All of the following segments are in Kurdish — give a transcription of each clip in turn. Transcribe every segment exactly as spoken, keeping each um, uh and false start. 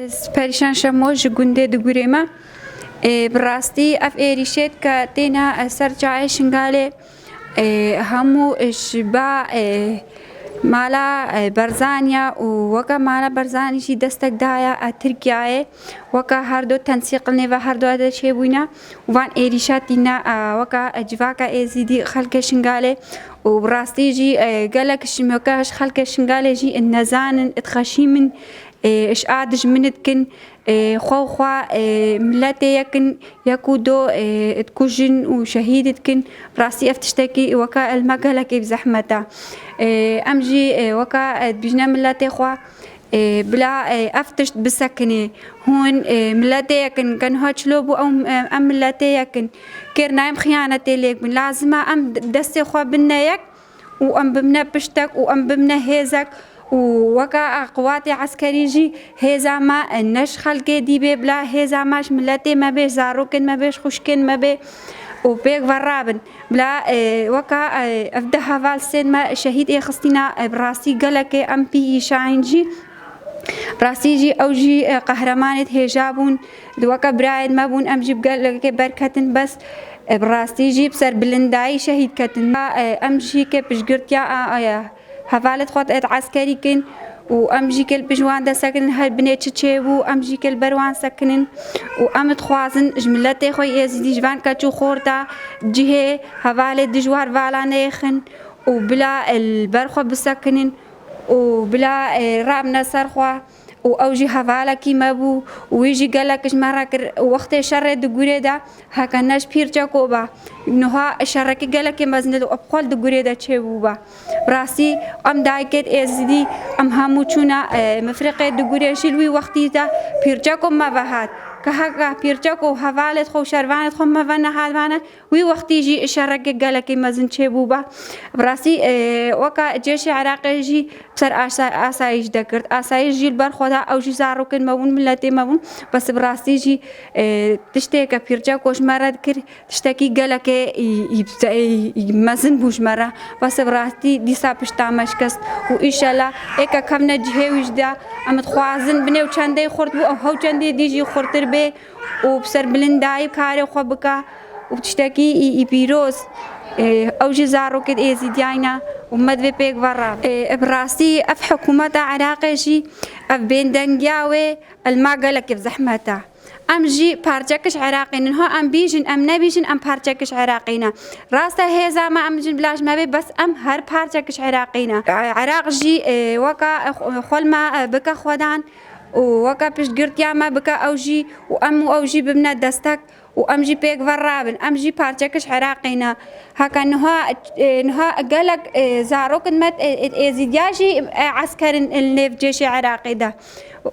Ez Perîşan Şemo ji gundê Digurê me. Ê, bi rastî ev êrîşêt ke têne ser çayê Şingalê, ê, hemû ji ba, ê, mala, ê, Berzaniya û weke mala Berzanî jî destek daye, ê, Tirkiyeyê, weke her du tensîq li nêva her du de çêbûyne û van êrîşa tîne, ê, weke civaka Êzîdî xelkê Şingalê û bi rastî jî, ê, gelek ji weke ji xelkê Şingalê jî nezanin, dixeşîmin, ê, ji a dijmin dikin, ê, xwe û xwe, ê, miletê yek in, yek û do, ê, dikujin û şehîd dikin. Rastî ev tiştekî weke li me gelekî bi zehmet e. Ê, em jî, ê, weke, ê, dibîjine miletê xwe, ê, bila, ê, ev tişt bisekinê. Hûn, ê, miletê yek in, ke niha çilo bû ew, ê, em miletê yek in. Kêr nayêm xiyanetê lêk bin. Lazim e em destê xwe bine yek û em bimne piştek û em bimne hêzek û weke qiwatê eskerî jî hêza me ne ji xelkê dî bê, bila hêza me ji miletê me bê, ji zarokên me bê, ji xwişkên me bê û pêk ve rabin. Bila, e, weke, e, ev du heval sên me şehîd ê xistîna, e, bi rastî gelekê em pî îşayîn jî. Bi rastî jî ew jî, e, qehremanêt hêja bûn, di weke birayên me bûn, em jî bi gelekê berketin, bes, e, bi rastî jî bi ser bilindayî şehîd ketin. E, em jî ke piştgirtiya a, a, hevalêt xwe ê eskerî kin û em jî ke li pişt wan de sekinin, her binê çi çêbû, em jî ke li ber wan sekinin û em dixwazin ji miletê xwe Êzîdî, ji van keç û xorta cihê hevalê dijwar vala neyêxin û bila li ber xwe bisekinin û bila, e, rabine ser xwe. Û ew jî hevalekî me bû û wî jî gelek ji me re kir. Û wextê şerê Digurê de heke ne ji Pîrçeko be, niha şerekî gelekê mezin e û bi xwe li Digurê de çêbû be. Bi rastî em dayikêt Êzidî, em hemû çûne, e, mifrîqê Digurê jî li wî wextî de Pîrçeko me ve hat. Ke heke Pîrçeko û hevalêt xwe û şervanêt xwe me ve nehatvane, wî wextî jî şerekê gelekî mezin çêbûba. Bi rastî, e, weka cêşê Iraqê jî ser asa-, asayîş dekird. Asayîş jî li ber xwe da, ew jî zarokên me bûn, miletê me bûn. Bes bi rastî jî, e, tiştê ke Pîrçeko ji me re dikir, tiştekî gelekê î, î, î, î mezin bû ji me re. Bes bi rastî dîsa pişta me şikest. Û înşela ê ke kevne cihê wî jî de, em dixwazin binê û çendê xurt bû, ew hew çendê dî jî xurtir bê û bi ser bilindayî karê xwe bike û tiştekî î, î pîroz, e, ew jî zarokêt Êzîdiyayî ne û me divê pêk ve re. E, bi rastî ev hikûmeta Iraqê jî ev bêndengiya wê li me gelekî bi zehmet e. Em jî parçekî ji Iraqê ne. Niha em bîjin, em nebîjin, em parçekî ji Iraqê ne. Rast e hêza me em jin bila ji me bê, bes em her parçekî ji Iraqê ne. Iraq jî, e, weka, e, xwe li me, e, bike xwedan û weka piştgirtiya me bike ew jî û em û ew jî bibine destek. Û em jî pêk ve rabin, em jî parçekî ji Iraqê ne. Heke niha, e, niha gelek, e, zarokên me, e, e, Êzîdiya jî, e, eskerin li nêv cêşê Iraqê de.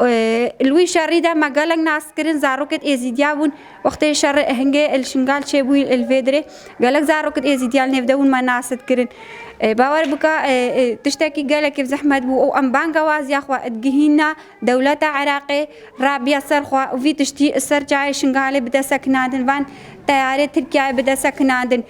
E, li wî şerî de me gelek nas kirin, zarokêt Êzîdiya bûn. Wextê şer hingê li Şingal çêbûyî li vê dirê, gelek zarokêt Êzîdiya li nêv de bûn, me nas dikirin. E, bawer bike, e, e, tiştekî gelekî zehmet bû û em bangewaziya xwe digihîne dewleta Iraqê rabiya ser xwe û vî tiştî ser çayê Şingalê bide sekinandin, van teyarê Tirkiyeyê bide sekinandin.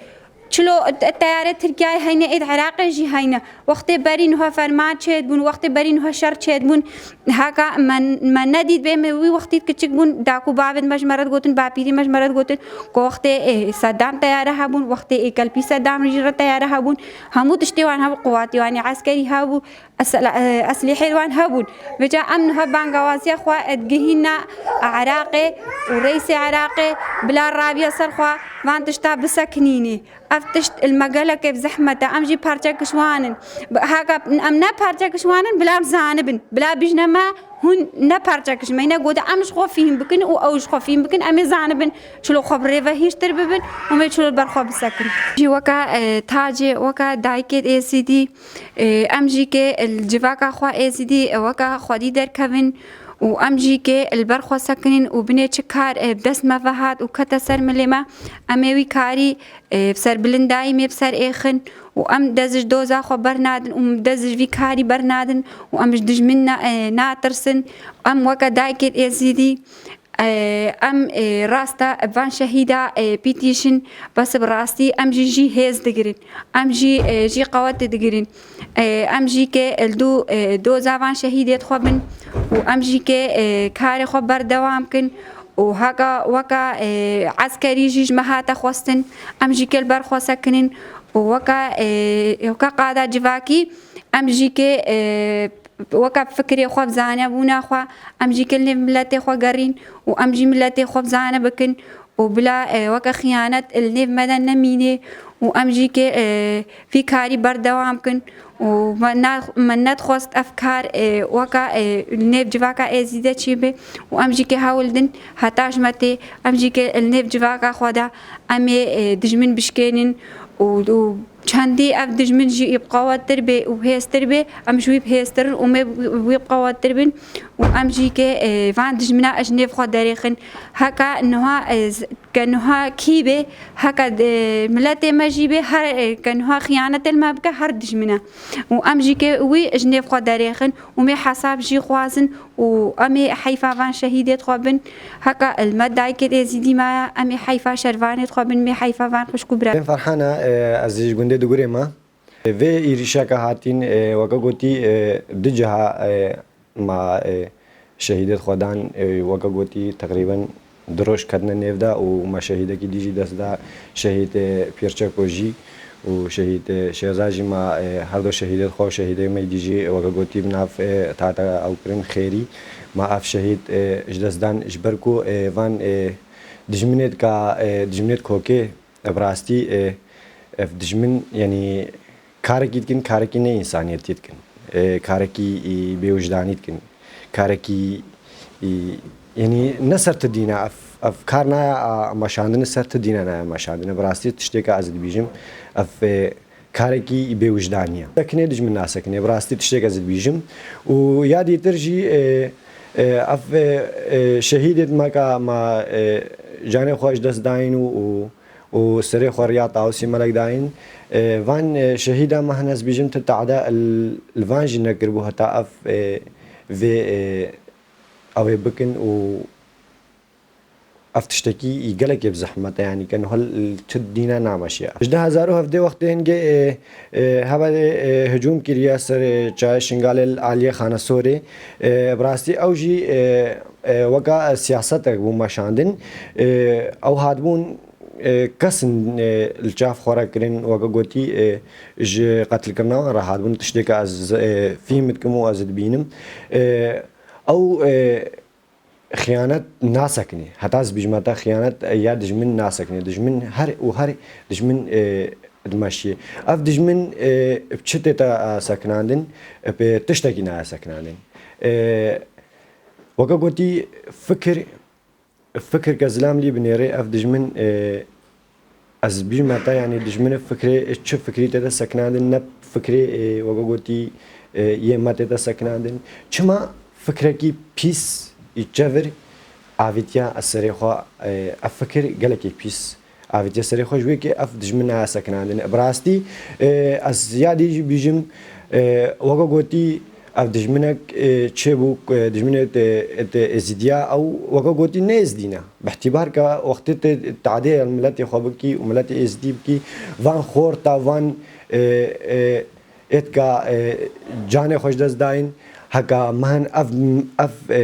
Çilo te-, teyarê Tirkiyeyê heyne, ê di Iraqê jî heyne. Wextê berî niha ferman çêdibûn, wextê berî niha şer çêdibûn, haka me, me nedît bê, me wî wextî kiçik bûn, daku babên me ji me re digotin, bapîrî me ji me re digotin, ku wextê, ê, Sedam teyare hebûn, wextê ê kelpî Sedam jî re teyare hebûn, hemû tiştê wan hebû, quwatê wan ê eskerî hebû, Esla-, e, eslîhê wan hebûn. Vêca em niha bangewaziya xwe, e, digihîne Iraqê û reîsê Iraqê bila rabiya ser xwe van tişta bisekinînê. Ev tişt li me gelekê bi zehmet e. Em jî parçek ji wan in. Bi-, haka em ne parçek ji wan in, bila em zanibin. Bila bîjne me hûn ne parçek ji me ne, gote em ji xwe fîhm bikin û ew ji xwe fîhm bikin. Em ê zanibin çilo xwe bi rê ve hîştir bibin û em ê çilo li ber xwe bisekin. Jî weke, e, tacê, weke dayikê Êzîdî, Ê, em jî ke li civaka xwe Êzidî, ê, weke xwedî derkevin û em jî ke li ber xwe sekinin û binê çi kar, ê, bi dest me ve hat û kete ser milê me, em ê wî karî, ê, bi ser bilindayî mê bi ser êxin û em dez ji doza xwe bernadin û dez ji vî karî bernadin û em ji dijmin na-, ê, natirsin. Em weke dayikê Êzidî, E, em, e, rasta van şehîda, e, pîtîşin, bes bi rastî em jî jî hêz digirin. Em jî, e, jî qewet digirin. E, em jî ke li dû, e, doza van şehîdê xwe bin û em jî ke, e, karê xwe berdewam kin û heka weka, e, eskerî jî ji me hate xwestin, em jî ke li ber xwe sekinin û weka, e, weka qada civakî em jî ke, e, weke fikrê xwe bi zanebûna xwe, em jî ke li nêv miletê xwe gerîn û em jî miletê xwe bi zane bikin û bila, e, weke xiyanet li nêv me de nemîne û em jî ke, e, vî karî berdewam kin û me na-, me nedixwest ev kar, e, weke, e, li nêv civaka Êzîdî de çêbe û em jî ke hewl din heta ji me tê, em jî ke li nêv civaka xwe de em ê, e, dijmin bişkênin û, û çendî ev dijmin jî bi qewettir bê û hêztir bê, em ji wî bi hêztir in û me bi wî bi qewettir bin û em jî ke, e, van dijmina ji nêv xwe derêxin. Heka niha, e, z-, ke niha kî bê, heka, e, miletê me jî bê, her, e, ke niha xiyanetê li me bike, her dijmin e. Û em jî ke wî ji nêv xwe derêxin û me hesab jî xwazin û em ê heyfa van şehîdê xwe bin. Heka li me dayikê Êzîdî maye, em ê heyfa şervanê xwe bin, me heyfa van xwişk û bira. Bên Ferhana, e, ez ji gundê Digurê me. Vê êrîşeke hatîn, e, weke gotî, e, du ciha, e, ma, e, şehîdê xwe dan, e, weke gotî teqrîben du roj ketine nêv de û me şehîdekî dî jî dest da, şehîd, e, Pîr Çeko jî û şehîd, e, Şêza jî ma, e, her du şehîdê xwe û şehîdê me dî jî weke gotî bi nav, e, tate ew kirin xêrî. Ma ev şehîd, e, ji dest dan ji ber ku, e, van, e, dijminê dika, e, dijminê kokê, e, bi rastî, e, ev dijmin, yanî karekî dikin, karekî ne însaniyetî dikin. E, karekî, e, bêwijdanî dikin. Karekî, e, yanî ne ser tu dîne, ev, ev kar naya, a, meşandine ser tu dîne naya meşandine. Bi rastî tiştêka ez dibîjim, ev, e, karekî bêwijdanî ye. Sekinê dijmin nasekinê, bi rastî tiştêk ez dibîjim. Û ya dîtir jî, e, e, ev, e, e, şehîdê me ka ma, e, canê xwe ji dest dayîn û, û û serê xwe riya Tawusî Melek dayîn. E, van, e, şehîda me hene ez bîjim tu tade li, li van jî nekiribû heta ev, e, vê, e, ew ê bikin û ev tiştekî gelekê bi zehmet e, yanî ke niha li tu dîne nameşiye. Ji du hezar û hevdeh wextê hingê, e, e, hevalê, e, hicûm kiriye ser, e, Çayê Şingalê li aliyê Xanesorê. E, bi rastî ew jî, e, e, weka siyasetek bû meşandin. E, ew hatibûn e, kesin, e, li çav xwe re kirin, weke gotî, e, ji qetilkirina wan re hatibûn, tiştê ke ez, e, fîhm dikim û ez dibînim. E, ew, e, xiyanet nasekinê. Heta ez bîjme te xiyanet, e, ya dijmin nasekinê. Dijmin her û her dijmin, e, dimeşiyê. Ev dijmin, e, bi çi tête, e, sekinandin? E, bi tiştekî nayê sekinandin. E, weke gotî fikir Fikir ke zilam lî binêrê, ev dijmin, e, ez bîjme te, yanî dijminê fikrê, e, çi fikrî tê de sekinandin, ne fikrê, e, weke gotî, e, yê me tê de sekinandin. Çima fikrekî pîs, î çevir, avîtiya ez serê xwe, e, ev fikir gelekî pîs avîtiye serê xwe, ji wê ke ev dijmin naya sekinandin. Bi rastî, e, ez ya dî jî bîjim, e, weke gotî, ev dijminek, e, çêbû, e, dijminê te, te Êzîdiya, ew weke gotî ne Êzidî ne. Bi îtîbar ke wextê te tadê miletê xwe bikî û miletê Êzidî bikî, van xorta, van, e, e, êtka, e, canê xwe ji dest dayîn, heka me hin ev, ev,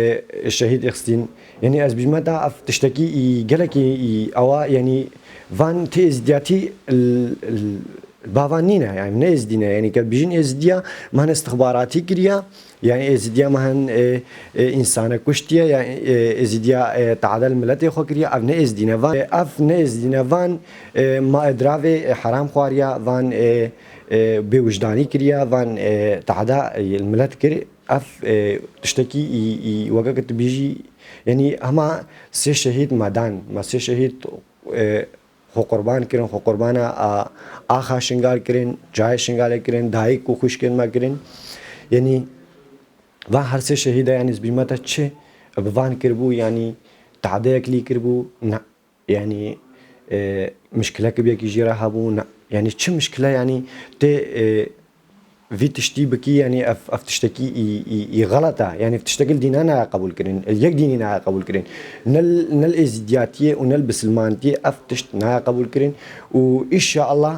e, şehîd êxistîn. Yanî ez bîjme te ev tiştekî î gelekî î ewa, yanî van ti êzidiyatî l-, l-, bavan nîne, yanî ne êzidî ne. Yanî ke bijîn êzidiya me hin istixbaratî kiriya, yanî êzidiya me hin, e, e, însane kuştiye, yanî, e, êzidiya, e, tadel miletê xwe kiriye, ev ne êzidî ne van, e, ev ne êzidî ne van, e, ma edravê, e, heram xwariya, van, e, e, bêwijdanî kiriya, van, e, tahda, e, li milet kir, ev, e, tiştekî î, î, weke ke tu bîjî, yanî hema sê şehîd me dan, me sê şehîd, e, xwe qurban kirin, xwe qurbana a, axa Şingal kirin, cayê Şingalê kirin, dayik û xwişkên me kirin. Yanî van her sê şehîda, yanî ez bîjme te çi bi van kiribû, yanî tadeyek lî kiribû, ne. Yanî, e, mişkilek bi yekî jî re hebû, ne. Yanî çi mişkile, yanî tê, e, vî tiştî bikî, yanî ev, ev tiştekî î, î, î xelet e. Yanî ev tiştekî li dîna nayê qebûl kirin, li yek dînî nayê qebûl kirin. Ne li, ne li êzîdiyatiyê û ne li bisilmantiyê ev tişt nayê qebûl kirin. Û înşeallah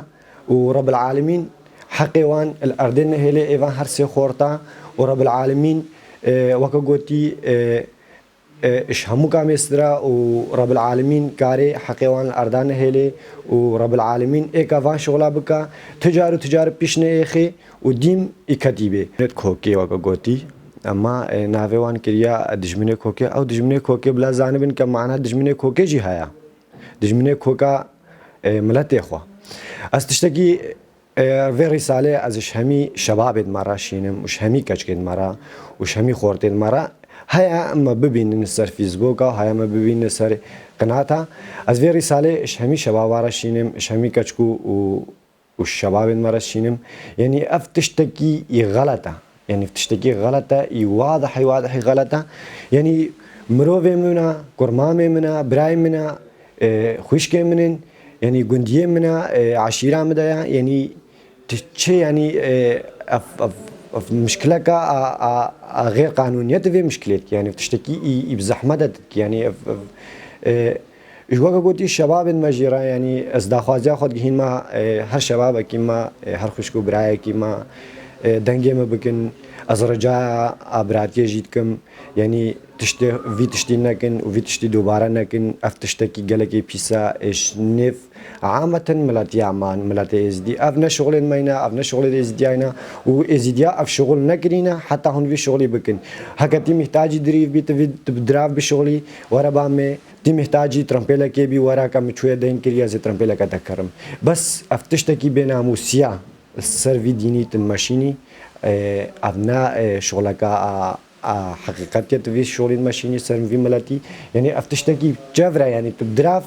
û Rebbil Alemîn heqê wan li erdê nehêlê, ê van her sê xorta û Rebbil Alemîn, e, weke gotî, e, e, ji hemû ka mêstir e û Rebbil Alemîn karê heqê wan li erda nehêlê û Rebbil Alemîn êka van şixula bika, tu car û tu car pîş neêxê û dîm î ketî bê. Kokê weke gotî, ema, e, navê wan kiriya dijminê kokê. Ew dijminê kokê bila zanibin ke mana dijminê kokê jî heye. Dijminê koka, e, miletê xwe. Ez tiştekî, e, vê rîsalê ez ji hemî şebabên me re şînim û ji hemî keçkên me re û ji hemî xortên me re, heya me bibînin li ser Facebooka, heya me bibînin li ser qinata. Ez vê rîsalê ji hemî şebaba re şînim, ji hemî keçkû û, û şebabên me re şînim. Yanî ev tiştekî î xelet e. Yanî tiştekî xelet e, î wadihî, wadihî xelet e. Yanî mirovê min e, kurmamê min e, birayê min e, e, xwişkê min in, yanî gundiyê min e, e, eşîra min de ye. Yanî tu çi, yanî, e, ev, ev, ev mişkileka a, a, a xêr qanûniyet vê mişkilê dike. Yanî tiştekî î, î bi zehmet e dike. Yanî ev, ev, e, Ji weke gotî şebabên me jî re, yanî ez daxwaziya xwe digihînme, e, her şebabekî me, e, her xwişk û birayekî me, e, dengê me bikin. Ez ricaya a biratiyê jî dikim, yanî tiştê, vî tiştî nekin û vî tiştî dubare nekin. Ev tiştekî gelekî pîs e, e, ji nêv ameten miletiya me, miletê êzidî. Ev ne şixulên me ne, ev ne şixulên êzidiya ne û êzidiya ev şixul nekirîne, heta hûn vî şixulî bikin. Heke tî mihtacî dirîv bî, tu vî, tu bi dirav bişixulî, were ba me. Tî mihtacî trempêlekê bî, were ke min çûye deyn kiriye, ez ê trempêleke te kirim. Bes ev tiştekî bênamûsiya li ser vî dînî tu meşînî, e, ev ne, e, şoleka a, a heqîqetê tu vî şolî meşînî ser vî miletî. Yanî ev tiştekî çev re, yanî tu bi dirav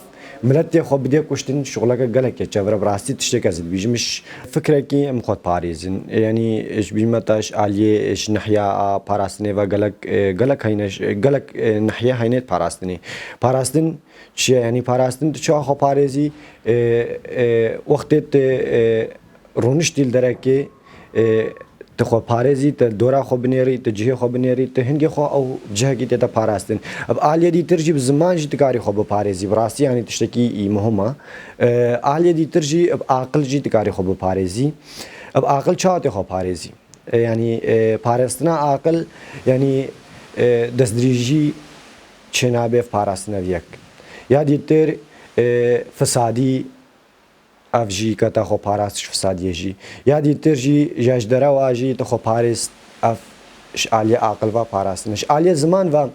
miletê xwe bidê kuştin, şoleke gelekê çev re, bi rastî tiştek ez dibîjim. Ji fikrekî em xwe diparêzin. Yanî ji bîjme te ji aliyê, ji nehiya a parastinê ve gelek, e, gelek heyne, gelek, e, nehiye heyne parastinê. Parastin çi ye? Yanî parastin tu çawa xwe parêzî? E, e, wextê tu, e, rûniştî li derekê, e, tu xwe parêzî, tu dora xwe binêrî, tu cihê xwe binêrî, tu hingê xwe ew cihekî tê te parastin. Bi aliyê dîtir jî bi ziman jî tu karî xwe biparêzî. Bi rastî yanî tiştekî î muhim e. E, aliyê dîtir jî bi aqil jî tu karî xwe biparêzî. Bi aqil çawa tê xwe parêzî? E, yanî, e, parastina aqil, yanî, e, destdirêjî çênabe parastina vî yek. Ya dîtir, e, fisadî, ev jî kete xwe parastiş fisadiyê jî. Ya dîtir jî ji ji derewa jî tu xwe parêst, ev ji aliyê aqil ve parastin. Ji aliyê ziman ve,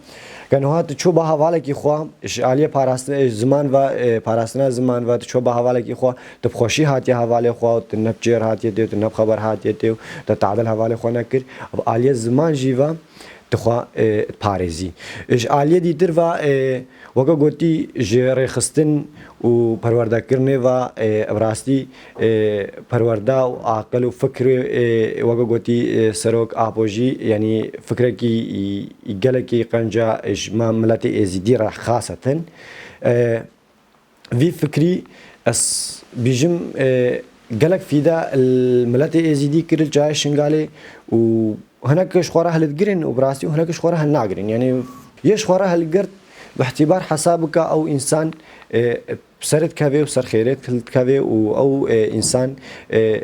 ke niha tu çû ba hevalekî xwe, ji aliyê parastin, ziman ve, e, parastina ziman ve, tu çû ba hevalekî xwe, tu bi xweşî hatiye hevalê xwe, tu ne bi çêr hatiye tê, tu ne bi xeber hatiye tê, tu tadil hevalê xwe nekir. Bi aliyê ziman jî ve tu xwe, e, parêzî. Ji aliyê dîtir ve, e, weke gotî ji rêxistin û perwerdekirinê ve, e, bi rastî, e, perwerde û aqil û fikr, e, weke gotî, e, Serok Apo jî, yanî fikrekî, î, î gelekî qenca ji me miletê êzidî re xasetin. E, Vî fikrî ez bîjim, e, gelek fîde li miletê êzîdî kir li cayê Şingalê û hinek ji xwe re hildigirin û bi rastî û hinek ji xwe re hilnagirin. Yanî yê ji xwe re hilgirt, bi îtîbar hesab bike ew însan, e, bi ser dikeve û ser xêrê dikeve û ew, e, însan, e,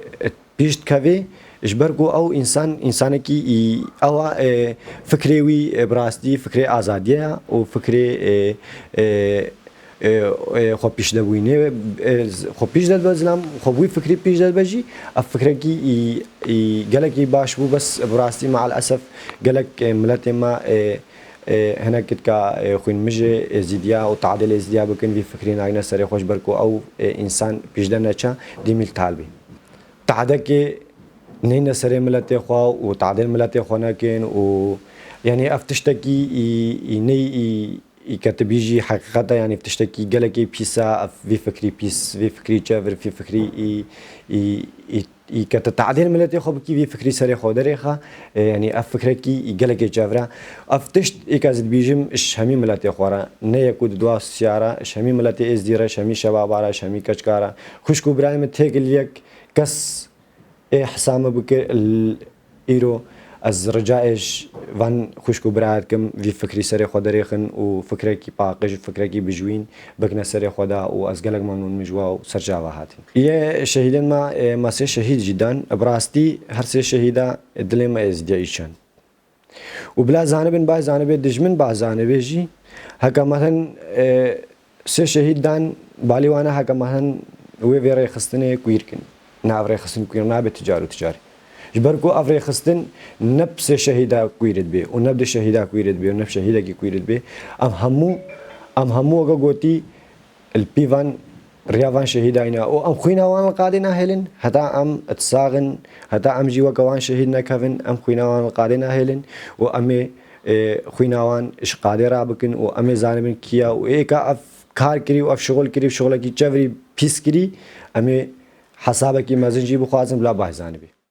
pîş dikevê, ji ber ku ew însan, însanekî î, ew a, e, fikrê wî, e, bi rastî fikrê azadiyê ye û fikrê, e, e, e, e, xwe pîşdebûyînê, e, z-, xwe pîş de dibe zilam, xwe bi wî fikrî pîş de dibe jî, ev fikrekî î, î gelekî baş bû, bes bi rastî mealesef gelek, e, miletê me, e, e, hinek kitka, e, xwînmijê, e, êzîdiya û tadêl êzîdiya bikin, vî fikrî nayne serê xwe ji ber ku ew, e, însan pîş de neçe, dîmîl tal bî. Tehdekê neyne serê miletê xwe û tadêl miletê xwe nekin û, yanî, ev tiştekî î, î ney î, î ketibî jî heqîqet e, yanî, ev tiştekî gelekî pîs e, ev vî fikrî pîs, vî fikrî çevir, vî fikrî î, î, î, î ke tu tadêl miletê xwe bikî, vî fikrî serê xwe derêxe, e, yanî, ev fikrekî î gelekê çevir e. Ev tişt ê ke ez dibîjim, ji hemî miletê xwe re, ne yek û du dua siya re, ji hemî miletê êzdî re, ji hemî şebaba re, ji hemî keçika re, xwişk û birayê min têk li yek kes Ê hisa min bike, îro ez rica ê ji van xwişk û birayê dikim, vî fikrî serê xwe derêxin û fikrekî paqij, fikrekî bijwîn bikine serê xwe de û ez gelek memnûn me ji we û ser çava hatî. Yê şehîdên me, ê, me sê şehîd jî dan. Bi rastî her sê şehîda dilê me êzîdiya îçan. Û bila zanibin, ba zanibê dijmin, ba zanibê jî. Heke mehen, e, sê şehîd dan, balî wana heke mehen wê vê rêxistinê kuîr kin. Na ev rêxistin kuîr nabe ticar û ticar. Ji ber ku ev rêxistin ne bi sê şehîda kuîr dibê û ne bi du şehîda kuîr dibê û ne bi şehîdekî kuîr dibê. Em hemû, em hemû weke gotî, li pîvan riya van şehîdayî ne û em xwîna wan li qadê nahêlin, heta em itsaxin, heta em jî weke wan şehîd nekevin, em xwîna wan li qadê nahêlin û em ê, e, xwîna wan ji qadê rabikin û em ê zanibin kiya û êka ev kar kirî û ev şixul kirî û şixulekî çevrî pîs kirî, em ê hesabekî mezin jî bixwazin bila baş zanibî.